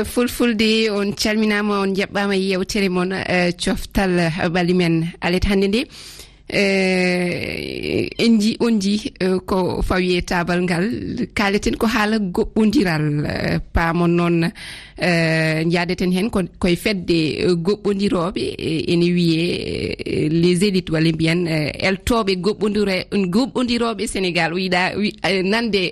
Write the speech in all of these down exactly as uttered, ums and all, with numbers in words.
Fulfulde, on calminaama, on njaɓɓaama e yeewtere mon, eh, coftal, eh, ɓalli men. Alet hannde nde, eh, en nji-, on nji, eh, ko fawi e taabal ngal, kaaleten ko haala goɓɓondiral, eh, paamon noon, eh, njaadeten heen ko, koye fedde, eh, goɓɓondirooɓe, eh, ene wiyee, eh, les élites, walla mbiyen, eh, eltooɓe goɓɓondire-, goɓɓondirooɓe Senegaal, o yiɗaa wi-, eh, nande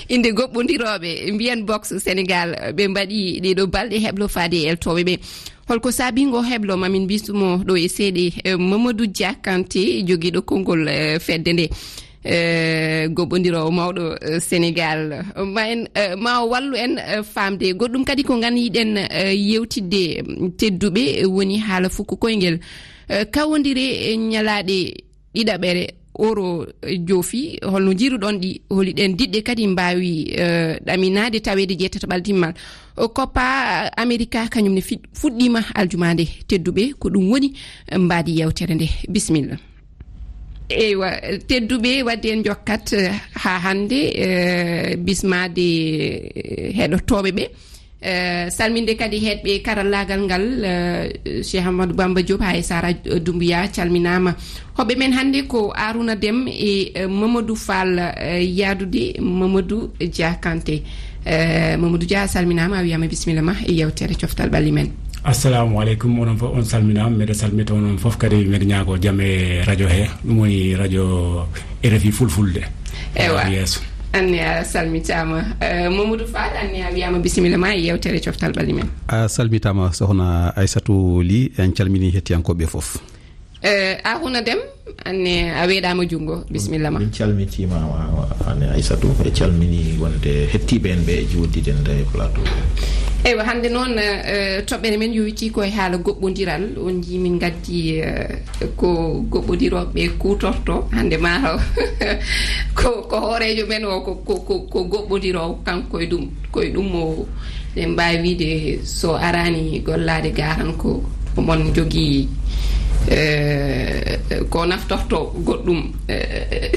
innde goɓɓondirooɓe, mbiyen box Senegaal, ɓe mbaɗi ɗee ɗoo balɗe heblo faade e eltooɓe ɓe. Holko saabii ngoo heblo? Ma min mbismo ɗo e seeɗe, eh, Mamadou Dia Kanté, jogiiɗo konngol, eh, fedde nde, eh, goɓɓondiroowo mawɗo, eh, Senegaal. Ma en, eh, ma o wallu en, eh, faamde. Goɗɗum kadi ko ngan yiɗen, eh, yewtidde, mm, tedduɓe, eh, woni haala fuku koyngel. Eh, kawondire, eh, ñalaaɗe ɗiɗaɓere oro, eh, joofi, holno njiiruɗon ɗi? Holi ɗeen diɗɗe kadi mbaawi, eh, ɗaminaade taweede jeetataɓal timmal? O koppa, eh, Amerika, kañum ne fi-, fuɗɗiima aljuma nde. Tedduɓe, ko ɗum woni, eh, mbaadi yewtere nde. Bisimilla. Eywa, tedduɓe, wadde en njokkat, eh, haa hannde, eh, bismaade, eh, heɗotooɓe ɓe. Eh, salminde kadi heɗɓe karallaagal ngal, eh, Cheikh Amadou Bamba Diop haa e Sara, eh, Doumbouya, calminaama. Hoɓɓe men hannde ko Arouna Deme e, eh, Mamadou Fall, eh, yaadude Mamadou Dia Kanté. Eh, Mamadou Dia, a salminaama, a wiyaama bisimilla ma e yewtere coftal ɓalli men. Assalamu aleykum, onon fof on salminaama. Mbeɗa salmita onon fof kadi, mbeɗa ñaagoo jam e radio he, ɗum woni radio R F I Fulfulde. Ewa. Yeeso. Anne a salmitaama. Eh, Mamadou Fall, anne a wiyaama bisimilla ma e yewtere coftal ɓalli men. A salmitaama, sohna Aissatou Ly, en calmini hettiyankooɓe fof. Eh, Arouna Deme, anne a weeɗaama junngo, bisimilla ma. Min calmitiima, wa-, wa-, anne Aissatou, e calmini wonde hettiiɓe en ɓe e jooɗiiɗen nde e plateau. Eywa, hannde noon, eh, toɓɓere men yowitii ko e haala goɓɓondiral. On njii min ngaddi, eh, ko goɓɓondirooɓe kuutorto hannde, mataw ko, ko hooreejo men o ko, ko, ko, ko goɓɓondiroowo kanko e ɗum, ko e ɗum mo, ɗen mbaawi wiide so araani gollaade ga tan ko, ko mon jogii, eh, ko naftorto goɗɗum. Eh,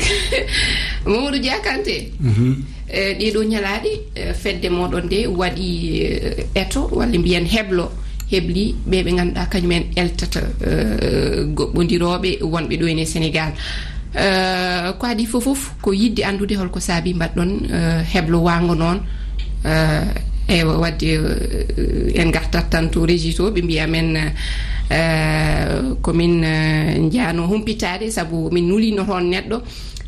Mamadou Dia Kanté. Mhm. Eh, ɗee ɗoo ñalaaɗe, eh, fedde mooɗon nde waɗi, eh, eto, walla mbiyen heblo, hebli ɓe ɓe ngannduɗaa kañum en eltata, eh, goɓɓondirooɓe wonɓe ɗo ene Senegaal. Eh, ko adii fof fof ko yiɗde anndude holko saabii mbaɗɗon, eh, heblo waango noon. Eh, eywa, wadde, eh, en ngartat tan to régie to, ɓe mbiya men, eh, ko min, eh, njaano humpitaade, sabu min nulino toon neɗɗo.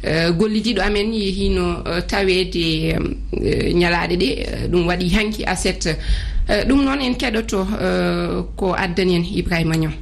Eh, gollidiiɗo amen yehiino, eh, taweede, em, eh, ñalaaɗe ɗe, eh, ɗum waɗi hanki aset. Eh, ɗum noon en keɗoto, eh, ko addani en Ibrahima Niang.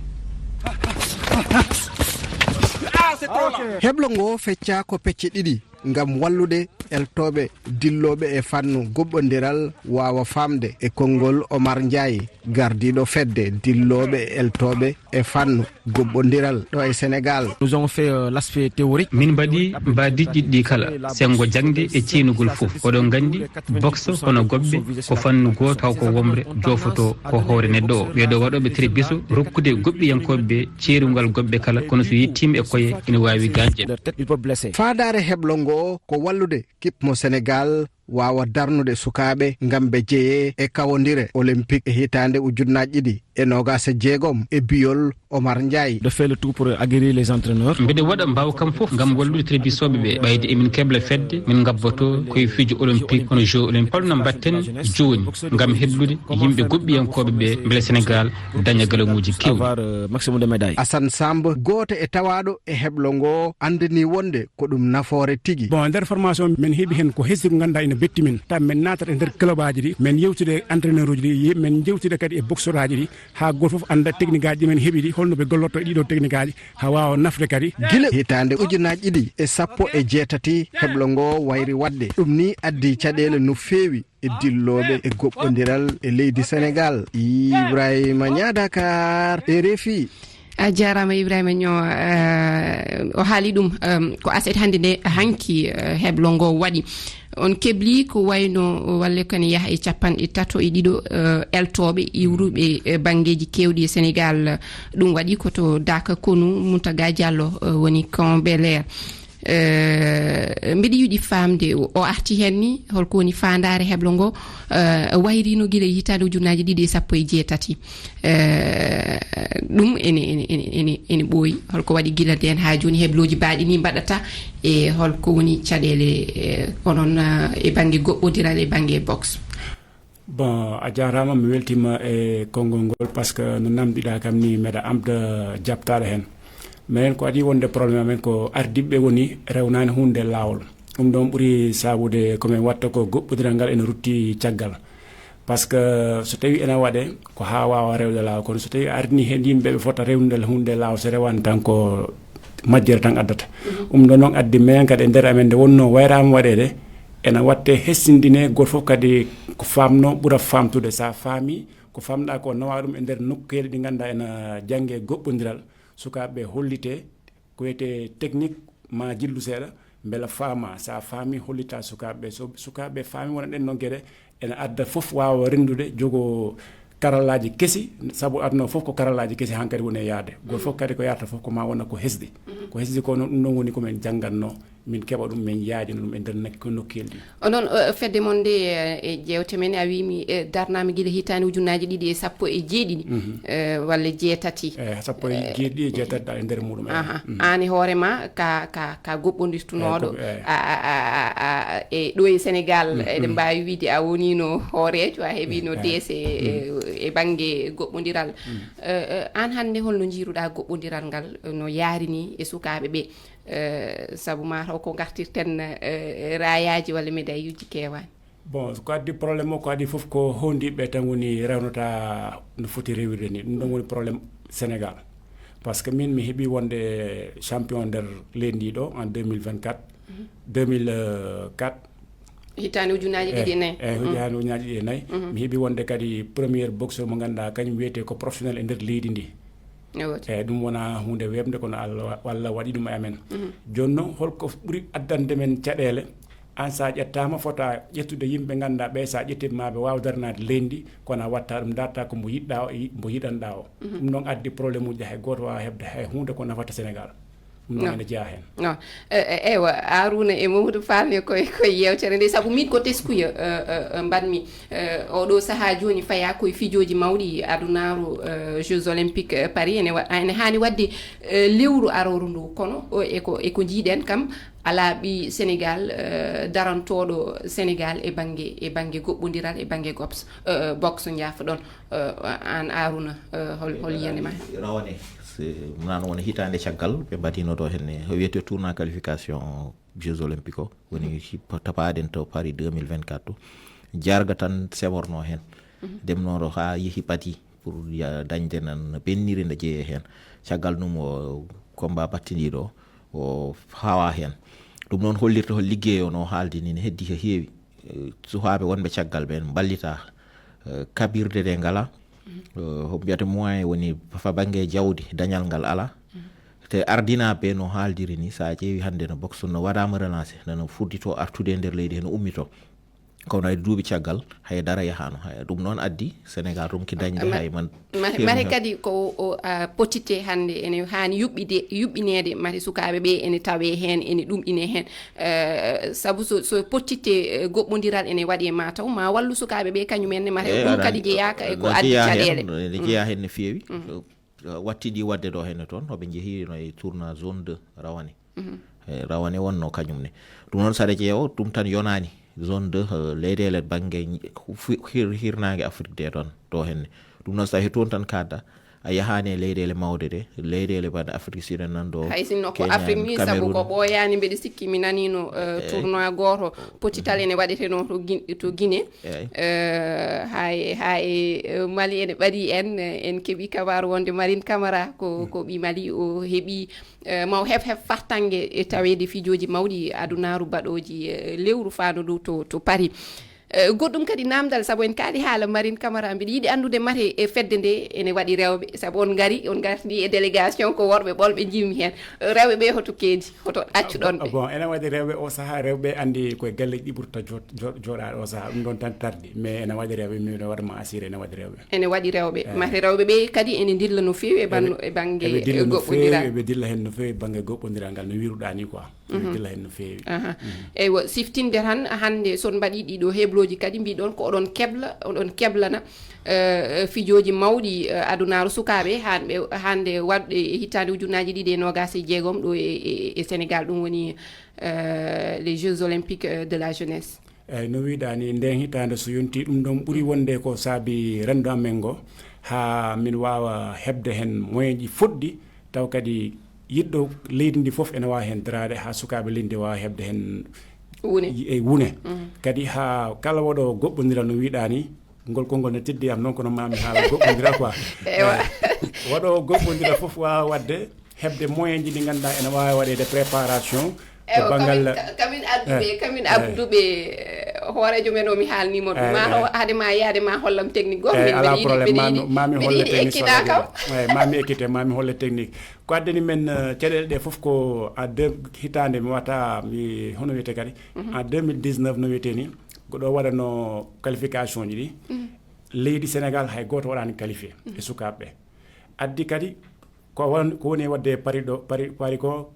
Heblo ngo fecca ko pecce ɗiɗi ngam wallude eltooɓe dillooɓe e fannu goɓɓondiral waawa faamde e konngol Omar Ndiaye, gardiiɗo fedde dillooɓe e eltooɓe e fannu goɓɓondiral ɗo e Senegaal. Nous avons fait, euh, l'aspect théorique. Min mbaɗi mbaadiiji ɗiɗi kala, senngo jaŋde e ciynugol fof. Oɗon nganndi, boxe hono goɓɓe ko fannu gooto, taw ko womre joofotoo ko hoore neɗɗo o. Ɓee ɗoo waɗooɓe trébiso rokkude goɓɓiyankooɓe ɓe ceerungal goɓɓe kala, kono so yettiima e koye ina waawi gaañde ɓe. Faandaare heblo ngo ko wallude kip mo Senegaal waawa darnude sukaaɓe ngam ɓe jeyee e kawondire Olympique e hitaande ujunnaaji ɗiɗi e noogaas e jeegom e biyol Omar Ndiaye. De faire le tout pour aguerrir les entraîneurs. Mbeɗa waɗa mbaawkam fof ngam wallude trébisoɓe ɓe, ɓayde emin kebla fedde, min ngabboto koye fijo olympique hono jeux olympique. Holno mbatten jooni ngam heblude yimɓe goɓɓiyankooɓe ɓe, mbele Senegaal daña galaŋuuji keewɗi? Avoir, euh, maximum de médailles. Assane Samb, gooto e tawaaɗo e heblo ngo, anndini wonde ko ɗum nafoore tigi. Bon, nder formation men heɓi heen ko hesɗi ko ngannduɗaa ina betti min. Taw men naatata e nder club aji ɗi, men yewtida e entraîneur uji ɗi, ye-, men jewtida kadi e boxeur aji ɗi, haa gooto fof annda technique aji ɗi men heɓi ɗi, holno ɓe gollorto e ɗiɗo technique aji, haa waawa nafde kadi. Gila hitaande ujunaaji ɗiɗi e sappo e jeetati heblo ngo wayri waɗde. Ɗum ni addi caɗeele no feewi e dillooɓe e goɓɓondiral e leydi Senegaal. Ibrahima Niang, Dakar, R F I. A jaaraama Ibrahima Niang, eh, o haali ɗum, em, ko aset hannde nde hanki, eh, heblo ngo waɗi. On kebli ko wayno walle kane yaha e capanɗe tato e ɗiɗo, eh, eltooɓe iwruɓe, eh, banngeeji keewɗi e Senegaal. Ɗum waɗi ko to Daaka Konu, Mountaga Diallo, eh, woni Camp Bel Air. Eh, mbiɗa yiɗi faamde, o o arti heen ni, holko woni faandaare heblo ngo, eh, wayrino gila e hitaande ujunnaaji ɗiɗi e sappo e jeetati. Eh, ɗum ene, ene, ene, ene, ene ɓooyi. Holko waɗi gila ndeen haa jooni heblooji mbaaɗi ni mbaɗata, e holko woni caɗeele, eh, onon, eh, e bannge goɓɓondiral e bannge box? Bon, a jaaraama, mi weltiima e konngol ngol, parce que no namdiɗaa kam ni, meɗa amda jaɓtaade heen. Minen ko adii wonde problème amen ko ardiiɓe woni rewnaani huunde laawol. Ɗum ɗoon ɓuri saabude ko min watta ko goɓɓondiral ngal ene rutti caggal. Parce que so tawii ene waɗee ko haa waawa rewde laawol, kono so tawii a ardinii heen yimɓe ɓe fota rewnude huunde laawol, so rewaani tan ko majjere tan addata. Ɗum ɗoon noon addi minen kadi e nder amen nde wonnoo wayraama waɗeede, ene watte hessindine, gooto fof kadi ko faamnoo ɓura faamtude. So a faamii ko faamɗaa ko, nawa ɗum e nder nokkeeli ɗi ngannduɗaa ene jannge goɓɓondiral, sukaaɓe ɓe hollite ko wiyetee technique ma jillu seeɗa, mbela faama. So a faamii, hollita sukaaɓe ɓe. So sukaaɓe ɓe faamii wona ɗeen ɗoon geɗe, ene adda fof waawa renndude, jogo karallaaji kesi, sabu aduna o fof ko karallaaji kesi hankadi woni e yahde. Gooto fof kadi ko yahrata fof ko ma wona ko hesɗi. Ko hesɗi ko noon, ɗum ɗoon woni ko min janngannoo, min keɓa ɗum, min yaajina ɗum e nder nak-, nokkeeli ɗi. Onon, eh, fedde mon nde, eh, e jeewte men, a wiimi, eh, darnaama gila hitaande ujunnaaji ɗiɗi e sappo e jeeɗiɗi, eh, walla jeetati. Eh, sappo e jeeɗiɗi e jeetati ɗa e nder muɗum, eh. Aha. Aan e hoore ma ka, ka, ka goɓɓondirtunooɗo, eh, ko, eh, a, a, a, a, a, e ɗo e Sénégal, eɗen mbaawi wiide a woniino hooreejo, a heɓiino, eh, deese, eh, e bannge goɓɓondiral. Eh, eh, aan hannde holno njiiruɗaa goɓɓondiral ngal, eh, no yaarini e sukaaɓe ɓe? Eh, sabu ma taw ko ngartirten, eh, raayaaji walla médailluji keewaani. Bon, ko addi problème o, ko addi fof ko hondiiɓe tan woni rewnata no foti rewirde ni. Ɗum ɗon woni problème Sénégal. Parce que min mi heɓi wonde champion nder leydi ndi ɗo en deux mille vingt-quatre, deux mille quatre. Hitaande ujunnaaji ɗiɗi e nayi. Eh, hitaande ujunnaaji ɗiɗi e nayi. Mi heɓi wonde kadi premier boxeur mo ngannduɗaa kañum wiyetee ko professionnel e nder leydi ndi. Eyi, ɗum wona huunde weeɓnde, kono Allah wa-, Allah waɗi ɗum e amen. Jooni noon, holko ɓuri addande men caɗeele? Aan, so a ƴettaama, fota ƴettude yimɓe ngannduɗaa ɓe, so a ƴetti ma ɓe waawa daranaade leydi ndi, kono a watta ɗum, darta ko mbo yiɗɗa o, e mbo yiɗanɗaa o. Ɗum noon addi problème uji, hay gooto waawa heɓde hay huunde ko nafata Sénégal. Ɗum noon ene jeyaa heen. Non. Eh, eh, eywa, Arouna e Mamadou Fall ne koye, koye yeewtere nde, sabu min ko teskuya, eh, eh, eh, mbaɗmi. Eh, oɗo sahaa jooni fayaa koye fijooji mawɗi adunaaru, eh, Jeux Olympiques, eh, Paris, ene wa-, ene haani waɗde, eh, lewru arooru ndu, kono o, e ko, e ko njiiɗen kam, alaa ɓi Sénégal, eh, darantooɗo Sénégal e bannge, e bannge goɓɓondiral, e bannge gops-, eh, boxe, njaafo-ɗon, eh, aan Arouna, eh, hol, hol yiyannde ma? Rawane, se, nano wona hitaande caggal, ɓe mbaɗino ɗo henne, ko wiyetee tournoi qualification Jeux Olympiques o, woni si pa-, tapaaɗen to Paris deux mille vingt-quatre to. Jarga tan semorno heen. Demnooɗo haa yehi pati pour ya-, dañde nan benniri nde jeeyee heen. Caggal ɗum o combat battindiiɗo o, o fawa heen. Ɗum noon hollirta hol liggey o no haaldi ni ne heddi ko heewi. Eh, suhaaɓe wonɓe caggal ɓeen mballita, eh, kaɓirɗe ɗe ngala. Eh, ko mbiyata moyen woni fa bannge jawdi, dañal ngal ala. Te ardinaaɓe no haaldiri ni, so a ƴeewi hannde no boxe no waɗaama relancé, nano fuddito artude e nder leydi, heno ummito. Kono e duuɓi caggal, hay dara yahaano. Hay ɗum noon addi Sénégal rumki dañde Ma-, hay man mari, mari kadi ko o, a, potite hannde ene haani yuɓɓide, yuɓɓineede, mari sukaaɓe ɓe ene tawee heen, ene ɗumɗinee heen. Eh, sabu so, so pottitte, eh, goɓɓondiral ene waɗi e ma taw, ma wallu sukaaɓe ɓe kañum en ne, mate. Eyi, ɗum aɗa kadi anndi, jeyaaka e ko no addi jeyaa heen, caɗeele. No, ne jeyaa heen no feewi. Eh, wattiɗi waɗde ɗo henne toon, hoɓe njehi no e tournoi zone deux rawane. Eh, rawane wonno kañum ne. Ɗum noon, saɗa ƴeewa, ɗum tan yonaani. Zone deux, eh, leyɗeele bannge fu-, hir-, hirnaange Afrique de toon, ɗo henne. Ɗum noon, so tawi toon tan kaɗda, a yahaani e leyɗeele mawɗe ɗe, leyɗeele bana Afrique Sud en nan ɗo, hay sinno ko Kenya en, Afrique ni, sabu ko Cameroun. Ɓooyaani, mbeɗa sikki mi naniino, eh, tournoi gooto potital ene waɗeteno to Gin-, to Guinée. Eyi. Eh, haa e, haa e, eh, Mali ene ɓaɗi en, eh, en keɓi kabaaru wonde Marine Camara ko, ko ɓi Mali, o heɓi, eh, maw heɓ, heɓ fartaŋŋe e taweede fijooji mawɗi adunaaru baɗooji, eh, lewru faandu ndu to, to Paris. Eh, goɗɗum kadi namdal, sabu en kaali haala Marine Camara, mbiɗa yiɗi anndude mate e fedde nde ene waɗi rewɓe, sabu on ngari, on ngarti e délégation, ko worɓe ɓolɓe njimmi heen. Eh, rewɓe ɓe hoto keedi, hoto accu ɗon ɓe? Bon, ene waɗi rewɓe o sahaa, rewɓe anndi koye galleeji ɗi ɓurta jo- jo- jooɗaade o sahaa, ɗum ɗon tan tardi, mais ene waɗi rewɓe, miɗo waɗa ma assuré, ene waɗi rewɓe. Ene waɗi rewɓe. Eh. Mate rewɓe ɓe kadi ene ndilla no feewi e banno- Eɓe- e bannge eɓe ndilla no feewi, goɓɓondiral. Eɓe ndilla heen no feewi bannge goɓɓondiral ngal, no wiruɗaa ni quoi. Eɓe ndilla heen no feewi. Aha. Mhm. Eywa, siftinnde tan hannde, so on mbaɗii ɗiɗo heblooji kadi, mbiɗon ko oɗon kebla, oɗon keblana, eh, fijooji mawɗi, eh, adunaaru sukaaɓe, hannde, hannde waɗde e hitaande ujunnaaji ɗiɗi e noogaas e jeegom ɗo e, e, e Sénégal, ɗum woni, eh, les Jeux Olympiques, eh, de la jeunesse. Eyyi, no wiɗaa ni, nden hitaande so yonti, ɗum ɗon ɓuri wonde ko saabi renndo amen ngo, haa min waawa heɓde heen moyen ji foɗɗi, taw kadi yiɗɗo leydi ndi fof ene waawi heen daraade, haa sukaaɓe leydi ndi waawa heɓde heen Wune. E wune. Mhm. Kadi haa kala waɗo goɓɓondiral no wiɗaa ni, ngol konngol ne teddi am noon, kono maa mi haala goɓɓondiral quoi. Ewa. Eyyi. Waɗo goɓɓondiral fof waawa waɗde heɓde moyen ji ɗi ngannduɗaa ene waawi waɗeede préparation to Ewa, banngal kamin, ka- kamin adduɓe, eh, kamin eh. Adduɓe, eh, hooreejo men o mi haalnii mo ɗum. Eh, ma eh. Hade ma yaade ma hollam technique goto. Eh, min ala mbiɗa yiɗi, problème, mbiɗa ma yiɗi, mi, ma mi mbiɗa holle yiɗi technique so ekkina kam. Waɗi. Eh, ma mi ekkite, ma mi holle technique. Ko addani men, eh, caɗeele ɗe fof ko a deux hitaande mi wata, mi hono wiyete kadi. Mhm. En deux mille dix-neuf no wiyete ni, ko ɗo waɗano qualification ji ɗi. Mhm. Leydi Sénégal hay gooto waɗaani qualifié e sukaaɓe ɓe. Addi kadi ko won-, ko woni e waɗde Paris ɗo, Paris, Paris ko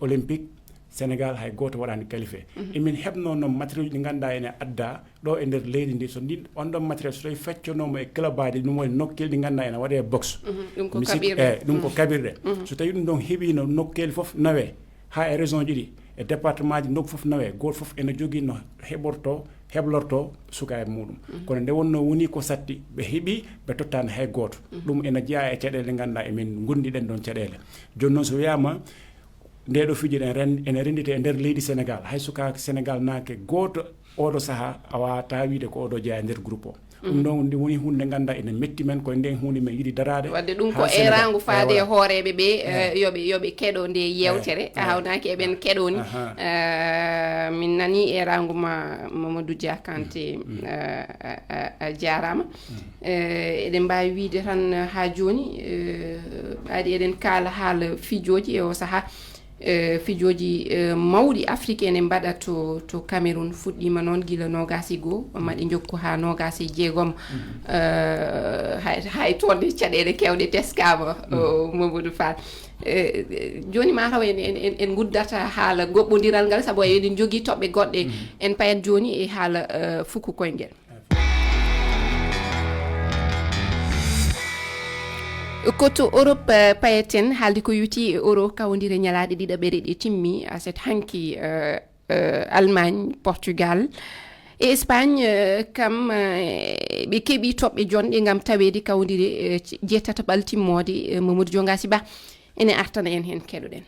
Olympique, Sénégal hay gooto waɗaani qualifié. Mhm. Emin heɓno noon matériel ɗi ngannduɗaa ene adda ɗo e nder leydi ndi. So ndi, on ɗon matériel so tawi feccanooma e club aji, ɗum woni nokkeeli ɗi ngannduɗaa ene waɗe box. Mhm. Ɗum ko mi sikki, kaɓirɗe. Eh, ɗum ko kaɓirɗe. Mhm. So tawi ɗum ɗon heɓino nokkeeli fof nawe, haa e région ji ɗi, e département ji, nokku fof nawe, gooto fof ene jogii no heɓorto, heblorto sukaaɓe muɗum. Mhm. Kono nde wonno woni ko satti, ɓe heɓi, ɓe tottaani hay gooto. Mhm. Ɗum ene jeyaa e caɗeele ɗe ngannduɗaa emin ngondi ɗen ɗon caɗeele. Jooni noon so wiyaama nde ɗo fijirde en ren-, ene renndite e nder leydi Sénégal, hay suka Sénégal naake gooto oɗo sahaa a waawata wiide ko oɗo jeyaa e nder groupe o. Ɗum ɗon nde woni huunde nde ngannduɗaa ene metti men, ko nden huunde men yiɗi daraade. Waɗde ɗum ko haa Sénégal. Eeraangu faade e hooreeɓe ɓe, eh, yo ɓe, yo ɓe keɗo nde yeewtere. Eh, eh. A hawnaaki eɓen keɗo ni. Aha. Eh, min nani eeraangu ma Mamadou Dia Kanté, eh, a, a, a jaaraama. Eh, eɗen mbaawi wiide tan haa jooni, eh, ɓaadi eɗen kaala haala fijooji e o sahaa. Eh, fijooji, eh, mawɗi Afrik ene mbaɗa to, to Cameroun, fuɗɗiima noon gila noogaas e goo, maɗi njokku haa noogaas e jeegom. Eh, hay, hay toon de caɗeele keewɗe teskaama, o, Mamadou Fall. Eh, eh, jooni ma taw en, en, en, en nguddata haala goɓɓondiral ngal, sabu eɗen njogii toɓɓe goɗɗe. En payat jooni e haala, eh, fuku koyngel. Ko to Europe, eh, payeten, haalde ko yowiti e euro, kawondire ñalaaɗe ɗiɗaɓere ɗe timmi, aset hanki, eh, eh, Allemagne, Portugal e Espagne, eh, kam, eh, ɓe keɓi toɓɓe jonɗe ngam taweede kawondire, eh, jeetataɓal timmoode, eh, Mamadou Diongasi Ba ene artana en heen, keɗoɗen.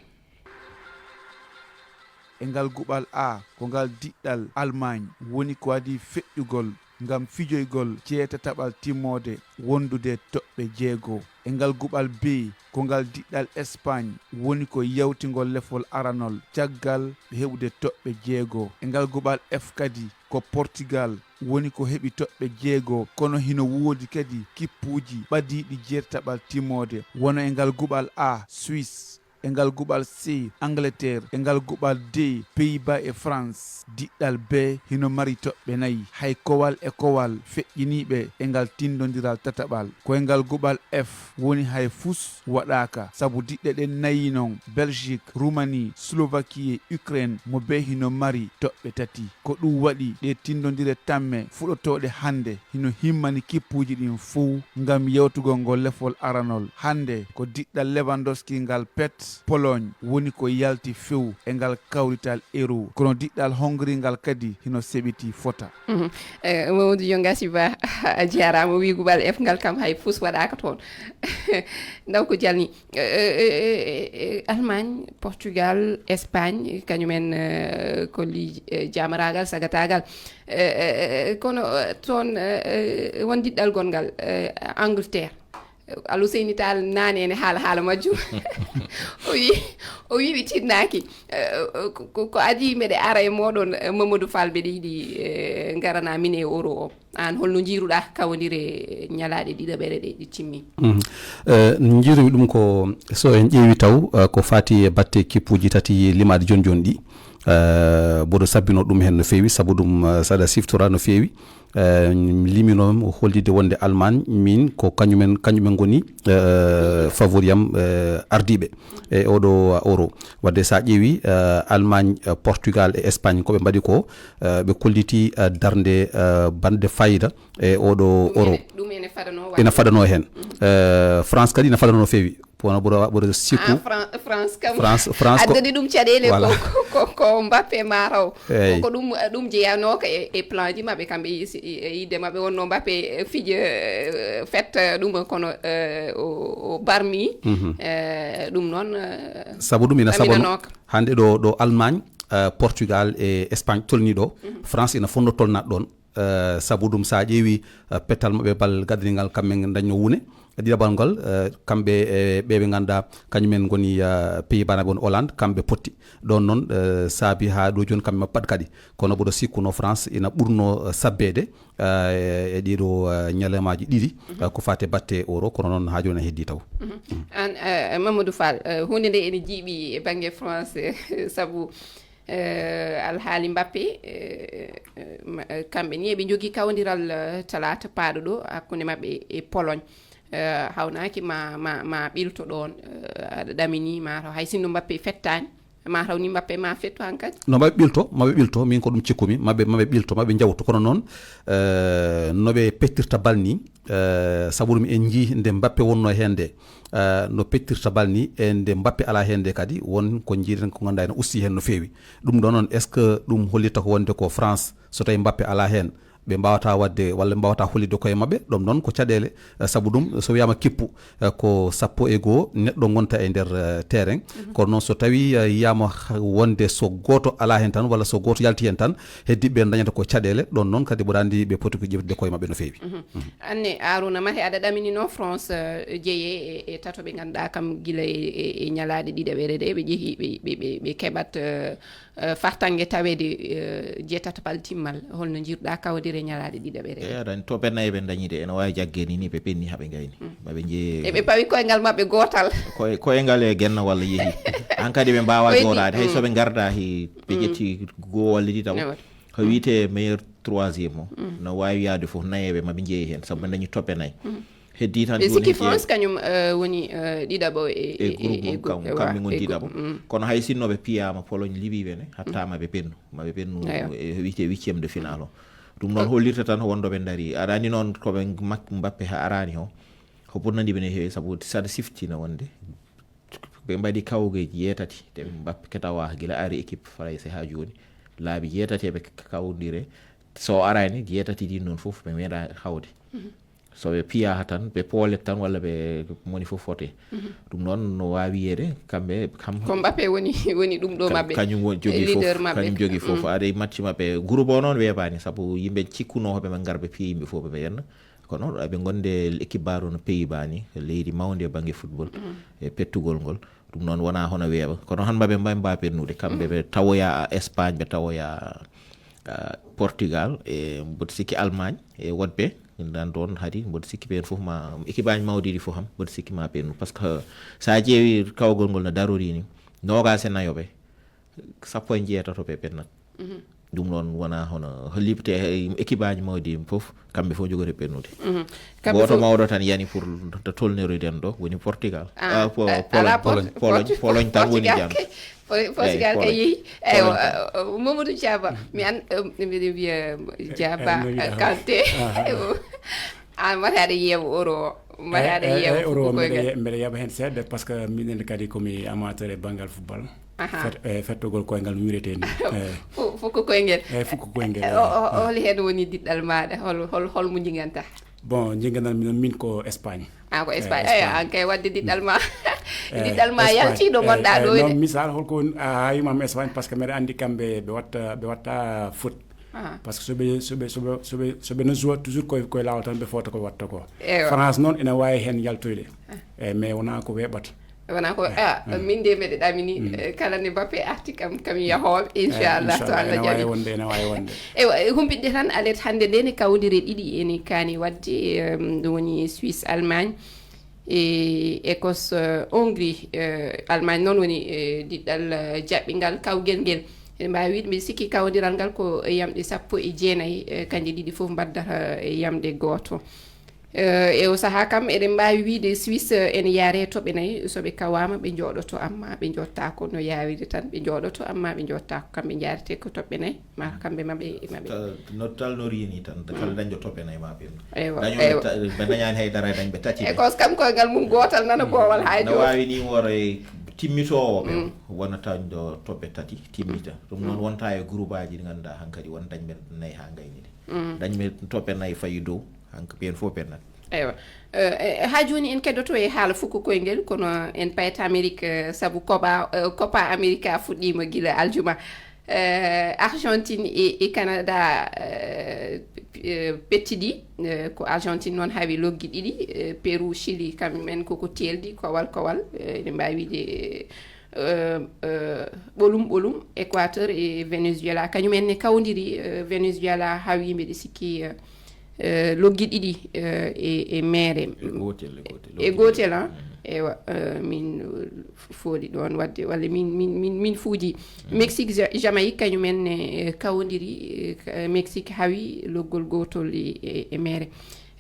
E ngal guɓal A, ko ngal diɗɗal Allemagne woni ko adii feƴƴugol ngam fijoygol jeetataɓal timmoode wondude toɓɓe jeego. E ngal guɓal B, ko ngal diɗɗal Espagne woni ko yawtingol lefol aranol caggal ɓe heɓude toɓɓe jeego. E ngal guɓal F kadi, ko Portugal woni ko heɓi toɓɓe jeego, kono hino woodi kadi kippuuji ɓadiiɗi jeetataɓal timmoode, wano e ngal guɓal A, Suisse, e ngal guɓal C, Angleterre, e ngal guɓal D, Pays-Bas e France. Diɗɗal B hino mari toɓɓe nayi, hay kowal e kowal feƴƴiniiɓe e ngal tindondiral tataɓal. Ko e ngal guɓal F woni hay fus waɗaaka, sabu diɗɗe ɗen nayi non, Belgique, Roumanie, Slovaquie e Ukraine, mo bee hino mari toɓɓe tati. Ko ɗum waɗi ɗe tindondire tamme fuɗotooɗe hannde hino himmani kippuuji ɗin fow ngam yawtugol ngol lefol aranol. Hannde ko diɗɗal Lewandowski ngal pet Pologne woni ko yalti few e ngal kawrital Euro, kono diɗɗal Hongrie ngal kadi hino seɓiti fota. Mhm. Eh, Mamadou Diongasi Ba, a jaaraama. Wii guɓal F ngal kam hay fus waɗaaka toon. Ndaw ko jalni. Eh, eh, eh, eh, eh, Allemagne, Portugal, Espagne, kañumen, eh, kolli, eh, jamaraagal, sagataagal. Eh, eh, eh, kono, eh, toon, eh, eh, won diɗɗal gonngal, eh, Angleterre. Aluseyni Taal naane ene haala haala majjum. O wi o wi ɓe tinnaaki. Eh, ko- ko ko adii mbeɗe ara e mooɗon, eh, Mamadou Fall, mbeɗe yiɗi eh, ngarana min e euro o. Aan holno njiiruɗaa kawondire ñalaaɗe ɗiɗaɓere ɗe ɗi timmi? Mhm. Eh, njiirumi ɗum ko so en ƴeewi taw eh, ko fati e batte kippuji tati limaaɗi jooni jooni ɗi. Eh, mboɗo sabbino ɗum heen no feewi, sabu ɗum eh, saɗa siftora no feewi. Eh, mi limino hollitde wonde Allemagne min ko kañumen kañumen ngoni eh, favori am eh, ardiiɓe e oɗo euro. Wadde so a ƴeewi eh, Allemagne eh, Portugal e Espagne ko ɓe mbaɗi ko eh, ɓe kolliti eh, darnde eh, baɗde fayida e oɗo euro. Ɗum ene fadano ina fadano heen. Eh, France kadi ina fadano no feewi, kono ɓura ɓura sikku. Ah, Fran- france kam France France ko addani ɗum caɗeele ko Voilà. ko- ko ko mbappe ma raw. Eyyi. Ko ɗum ɗum jeyanooka e e plan ji maɓɓe kamɓe yi- si- e yidde maɓɓe wonno mbappe eh, fija eh, fetta ɗum kono eh, o o barmi. Mhm. Eh, ɗum noon eh, sabu ɗum ina sabono ɗaminanooka. Hannde ɗo ɗo Allemagne eh, Portugal e Espagne tolni ɗo, France ina fonno tolnat ɗon. Eh, sabu ɗum so a ƴeewi eh, pettal maɓɓe bal gaɗaningal kamɓe dañno wune. Ɗiɗaɓal ngal eh, kamɓe e ɓeɓe ngannduɗaa kañumen ngoni eh, pays banaɓe woni Hollande, kamɓe potti ɗon noon eh, saabi haa ɗo jooni kamɓe maɓɓe pat kadi. Kono mboɗo sikkuno France ina ɓurno eh, sabbeede eh, e ɗiɗo eh, ñalemaji ɗiɗi eh, ko fate batte euro, kono noon haa jooni a heddi taw. An eh, Mamadou Fall, eh, hunde nde ene jiiɓi e bannge France sabu eh, alhaali Mbappé eh, eh, ma- eh, kamɓe ni eɓe njogii kawdiral eh, talaata paaɗo ɗo hakkunde maɓɓe e Pologne. Eh, hawnaaki ma ma ma ɓilto ɗoon eh, aɗa ɗamini ma taw hay sinno Mbappé fettaani ma taw ni Mbappé ma fettu hankadi. No maɓe ɓilto maɓe ɓilto min ko ɗum cikkumi maɓe maɓe ɓilto maɓe njawto kono noon eh, no ɓe pettirta bal ni eh, sabu ɗum en njii nde Mbappé wonno heen nde eh, no pettirta bal ni e nde Mbappé alaa heen nde kadi won ko njiiɗen ko ngannduɗaa ene usti heen no feewi. Ɗum ɗo noon est ce que ɗum hollitta ko wonde ko France so tawi Mbappé alaa heen ɓe mbawata wadde walla ɓe mbawata hollitde koye maɓɓe? Ɗum noon ko caɗeele eh, sabu ɗum so wiyama kippu eh, ko sappo e goo neɗɗo gonta e nder eh, terrain. Kono noon so tawi eh, yiyama ha- wonde so gooto ala hen tan walla so gooto yalti hen tan heddiɓe ɓe dañata ko caɗele. Ɗon noon kadi mboɗo andi ɓe poti ko ƴeftude koye maɓɓe no feewi. Anne Arouna, mate aɗa ɗaminino France eh, jeye e, e tato ɓe ganduɗa kam gila e, e, e ñalaɗe ɗiɗaɓere ɗe ɓe jeehi ɓe, ɓe, ɓe, ɓe keɓat eh, eh, fartange taweede eh, jeetataɓal timmal, holno njiiruɗa kawdire ñalaɗe ɗiɗaɓere? E aɗa anndi to ɓe nayi ɓe dañi de ene waawi jaggeede ni ɓe penni haɓe ngayni maɓe njeye eɓe pawi koyngal maɓɓe gootal. Koye koyngal e genna walla yehi hankadi ɓe mbaawa jooɗaade hay so ɓe ngarda he ɓe ƴetti goo walla ɗiɗaɓo ko wiyetee meilleur troisième o no waawi yahde fof nayeeɓe maɓe njeyi heen sabu ɓe dañi toɓɓe nayi. Heddii tan e sikki France kañum eh, woni eh, ɗiɗaɓo e e groupe mum kam kamɓe ngoni ɗiɗaɓo. Kono hay sinno ɓe piyaama Pologne liɓiiɓe ne hattaama ɓe pennu maɓe pennu e wiyetee huitième de finale o. Ɗum noon hollirta tan wonɗo ɓe ndarii aɗa anndi noon ko ɓe Mbappe haa araani o ko bonnani ɓe no heewi sabu saɗa siftina wonde ɓe mbaɗi kawgeeji jeetati te Mbappe ketawa gila ari équipe Farayse haa jooni laabi jeetati eɓe kawdire so araani jeetati ɗin noon fof ɓe meeɗa hawde. So ɓe piyaa tan ɓe poolet tan walla ɓe moni fof fote. Ɗum noon no waawi wiyeede kamɓe kam ko Mbappe woni woni ɗum ɗo maɓɓe kañum woni jogii fof leader maɓɓe kañum jogii fof aɗa e match maɓɓe groupe o noon weebaani sabu yimɓe cikkunoo hoɓe ɓe ngar ɓe piya yimɓe fof ɓe ɓe yenna kono aɓe gonde équipe baaɗo no pays bani leydi mawndi e bangge football e pettugol ngol. Ɗum noon wonaa hono weeɓa kono han maɓe mbawi mbawa pennude kamɓe ɓe tawoya Espagne ɓe tawoya Portugal e mboɗo sikki Allemagne e woɗɓe nan ɗoon hari mboɗo sikki ɓeen fof ma équipe aji mawɗi ɗi fof ham mboɗo sikki ma ɓennu par ce que so a ƴeewi kawgol ngol no darori ni noogaas e nayo ɓe sappo e njeetato ɓe ɓennat. Ɗum noon wona hono holliɓte équipe aji mawɗi fof kamɓe fof jogori ɓennude. Gooto mawɗo tan yani pour to tolniroɗen ɗo woni Portugal. Pologne pologne tan woni jan. Portugal ka yeehi eywa. Mamadou Diaba mi an mbiɗa wiya Diaba Kanté. An mata aɗa yeewa euro o mata aɗa yeewa euro mbeɗa yeeɓa heen seeɗa par ce que minen kadi komi amateur e banngal football. Fettogol koyngal no wiretee ni. Fof ko koyngel. Fof ko koyngel. Hol heen woni diɗɗal maɗa hol hol holmo jiganta? Bon jigganal min min ko Espagne. A ko Espagne eyi an kay wadde diɗɗal ma diɗɗal ma yaltiɗo gonɗa ɗo non misal holko a hawimam Espagne par ce que mbeɗa anndi kamɓe ɓe watta ɓe watta foot. Parce que soɓe soɓe soɓe soɓe soɓe no joua toujours koye koye laawol tan ɓe fota ko watta ko. Ewa. France noon ene wawi hen yaltoyde. Eyi, mais wona ko weɓata. Wona ko a min de meɗeɗami ni, eh, kala nde Mbappé arti kam kam yahooɓe inchallah to Allah jaɓi. Wonde ene wawi wonde. Ewa, eh, humɓidde tan alerte hannde nde ne kawdire ɗiɗi ene kaani wadde, em, ɗum woni Suisse, Allemagne, e Écosse, eh, Hongrie, eh, Allemagne noon woni, eh, diɗɗal, eh, jaɓɓingal kawgel ngel. Eɗen mbawi wiide mbiɗa sikki kawdiral ngal ko yamɗe sappo e jeenayi, eh, kanƴe ɗiɗi fof mbaddata, eh, yamde gooto. Eh, e o sahaa kam eɗen mbaawi wiyde Suisse, eh, ene yaare toɓɓe nayi, so ɓe kawaama ɓe njooɗoto, amma ɓe njottaako no yaawiri tan, ɓe njooɗoto, amma ɓe njottaako, kamɓe njaarete ko toɓɓe nayi, ma kamɓe maɓe maɓe. Tal no tal no riini tan kala dañɗo toɓɓe nayi ma ɓe. Eywa, daño eywa. Ɓe dañaani hay dara dañɓe tati. E ko kam koyngal mum gootal nana boowal hay no waawi ni woro e timmitoowo ɓe wona tañɗo toɓɓe tati timmita. Ɗum noon wonta e groupe aji ɗi ngannduɗaa hankadi won dañɓe nayi haa ngayni ɗe. Dañɓe toɓɓe nayi fayi dow hanka ɓeen fof ɓennat. Eywa. Eh, eh, haa jooni en keddoto e haala fuku koyngel kono en payat Amérique, eh, sabu copa, eh, copa America fuɗɗiima gila aljuma. Eh, Argentine e, e Canada, eh, p- eh, pettidi, eh, ko Argentine noon hawi loggi ɗiɗi, eh, Peru, Chili kamɓe men koko teeldi kowal kowal, eh, ene mbawi wiide, eh, eh, ɓolum ɓolum Équateur e Venezuela kañum en ne kawdiri, eh, Venezuela hawi mbeɗe sikki, eh, eh, loggi ɗiɗi, eh, e, e mere. E gotel e gotel. E gotel an. Eywa, eh, min, eh, fooli ɗoon wadde walla min min min min fuuji. Mexique, Ja- Jamaïque kañum en ne, eh, kawdiri, eh, ka- Mexique hawi loggol gotol e, e, e mere.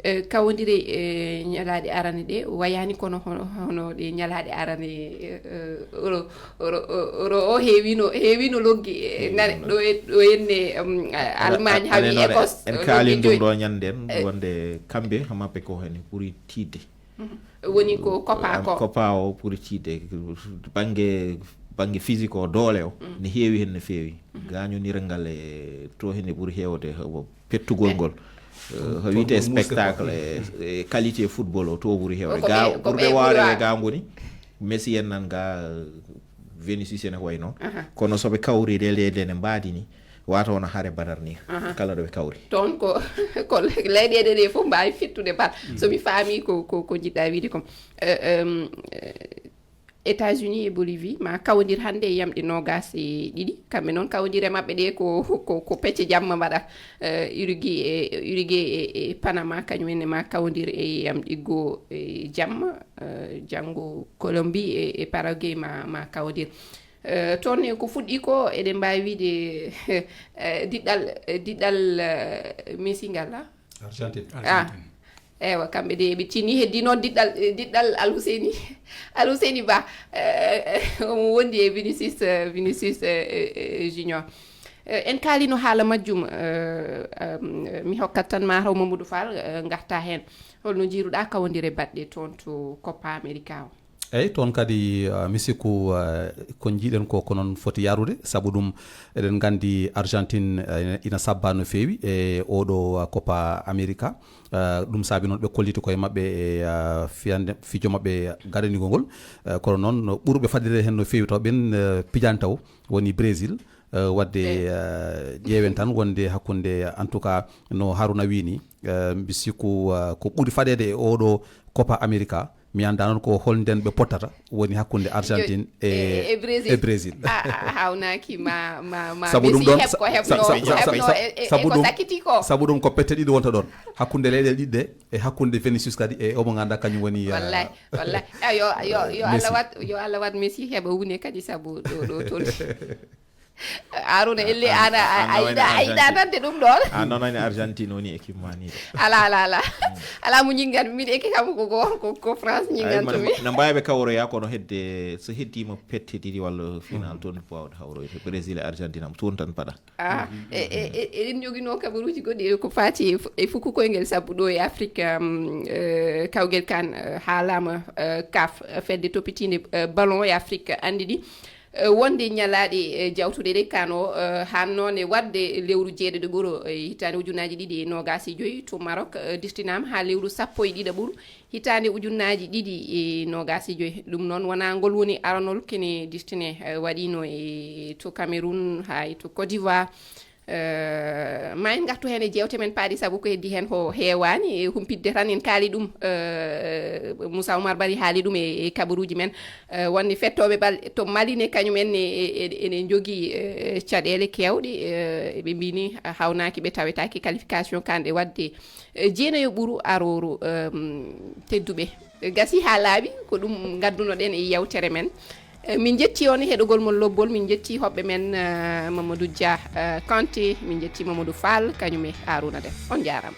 Eh, kawdire, eh, ñalaaɗe arane ɗe wayani kono hono hono ɗe ñalaaɗe arane, eh, eh, oro oro oro o heewino heewino loggi, eh, nane ɗo e- ɗo henne, um, Allemagne hawi Écosse en kaali ɗum ɗo ñanden wonde kamɓe maɓɓe ko hen ɓuri tiiɗde. Woni ko copa ko copa o ɓuri tiiɗde bannge bannge physique o doole o ne heewi hen no feewi. Gañondiral ngal e to hene ɓuri heewde pettugol ngol. Eh, ko wiyte spectacle e, e qualité football o to ɓuri heewde ga ɓurɓe waawde ga ngoni Messi en nan ga, Vinicius en ko way noon. Kono soɓe kawri leleede ne mbaadi ni wata wona hare Badar ni. Kala ɗo ɓe kawri toon ko ko leyɗeele ɗe fof mbawi fittude bal. So mi faami ko ko ko jiɗɗa wiide kom. Eh, em, eh, États-Unis e Bolivie ma kawdir hannde e yamɗe noogas e ɗiɗi. Kamɓe noon kawdire maɓɓe ɗe ko ko ko pecce jamma mbaɗa. Eh, Uruguay e Uruguay e, e Panama kañum en ne ma kawdir e yamɗe goo e jamma. Eh, janngo Colombie e, e Paraguay ma ma kawdir. Eh, toon ne ko fuɗɗi ko eɗen mbawi wiide eh, diɗɗal eh, diɗɗal eh, Messi ngal la. Argentine. Ah. Eywa kamɓe de eɓe tinni heddi noon diɗɗal eh, diɗɗal Alhuseni Alhuseni Ba, eh, eh, omo wondi e Vinicius, eh, Vinicius eh, eh, eh, Junior. Eh, en kaalino haala majjum, eh, eh, mi hokkat tan mataw Mamadou Fall, eh, garta heen holno jiiruɗa kawdire baɗɗe toon to Copa America o? Eyyi, toon kadi, uh, mi sikku, uh, ko njiiɗen ko ko noon foti yaarude, sabu ɗum eɗen nganndi Argentine, uh, ina- ina sabba no feewi e oɗo, uh, Copa America. Uh, ɗum saabi noon ɓe kolliti koye maɓɓe e, uh, fiyande fijo maɓɓe gadanigol ngol. Uh, kono noon no ɓurɓe fadde heen no feewi taw ɓeen, uh, pijani taw woni Brésil. Uh, wadde, uh, ƴeewen tan wonde hakkunde, en tout cas no Haruna wii ni, uh, mbi sikku, uh, ko ɓuri faɗeede e oɗo Copa America. Mi annda noon ko holnden ɓe pottata woni hakkunde Argentine e, e Brésil. E Brésil. A, a, a hawnaaki ma ma ma sabu ɗum Messi ɗon heɓ ko sa- sa- heɓno sa- sa- heɓno sa- e e- sabu e ko ɗum- sakiti ko. Sabu ɗum ko pette ɗiɗi wonta ɗon hakkunde leyɗe ɗiɗɗe e hakkunde Vinicius kadi e omo ngannda kañum woni, uh, Wallay wallay. A, yo yo yo Messi. Allah wat yo Allah wat Messi heɓa wune kadi sabu ɗo ɗo tolni. Aruna elle an a yiɗa a yiɗa nande ɗum ɗon. A noon woni Argentine woni équipe ma ni de. Ala ala ala. Ala mo ñingan min eke kam ko ko ko France ñingan to mi. No mbawi ɓe kawroya kono hedde so heddima pette ɗiɗi walla final toon wawde hawroyde Brésil e Argentine am toon tan paɗa. Ah, e- e- e- eɗen jogino kabaruji goɗɗi e ko fati e fu- e fuku koyngel sabu ɗo e Afrique, um, eh, kawgel kan, eh, haalama, eh, CAF, eh, fedde toppitinde, eh, ballon e Afrique anndi ɗi. Eh, wonde ñalaaɗe, eh, jawtuɗe ɗe kano, eh, hanno ne wadde lewru jeeɗiɗo ɓuro, eh, hitaande ujunnaaji ɗiɗi e noogaas e joyi to Maroc, eh, dirtinaama haa lewru sappo e ɗiɗo ɓuru hitaande ujunnaaji ɗiɗi e noogaas e joyi. Ɗum noon wonaa ngol woni aranol kene dirtine, eh, waɗiino e to Cameroun haa e to Côte d'Ivoire. Eh, Ma en ngartu heen e jeewte men paaɗi, sabu ko heddi heen ko heewaani. E humpitde tan, en kaali ɗum, eh, Moussa Oumar Bari haali ɗum e, e kabaruuji men, eh, wonde fettooɓe bal to Mali ne, kañum en ne, e, e, ene njogii, eh, caɗeele keewɗe. Eh, ɓe mbii ni, eh, hawnaaki ɓe, tawetaake qualification kan ɗe waɗde, eh, jeenayo ɓuru arooru, em, tedduɓe. Gasi haa laaɓi, ko ɗum ngaddunoɗen e yeewtere men. Eh, min njetti on e heɗogol mon lobbol, min njetti hoɓɓe men, eh, Mamadou Dia, eh, Kanté, min njetti Mamadou Fall, kañum e Harouna Dem. On njaaraama.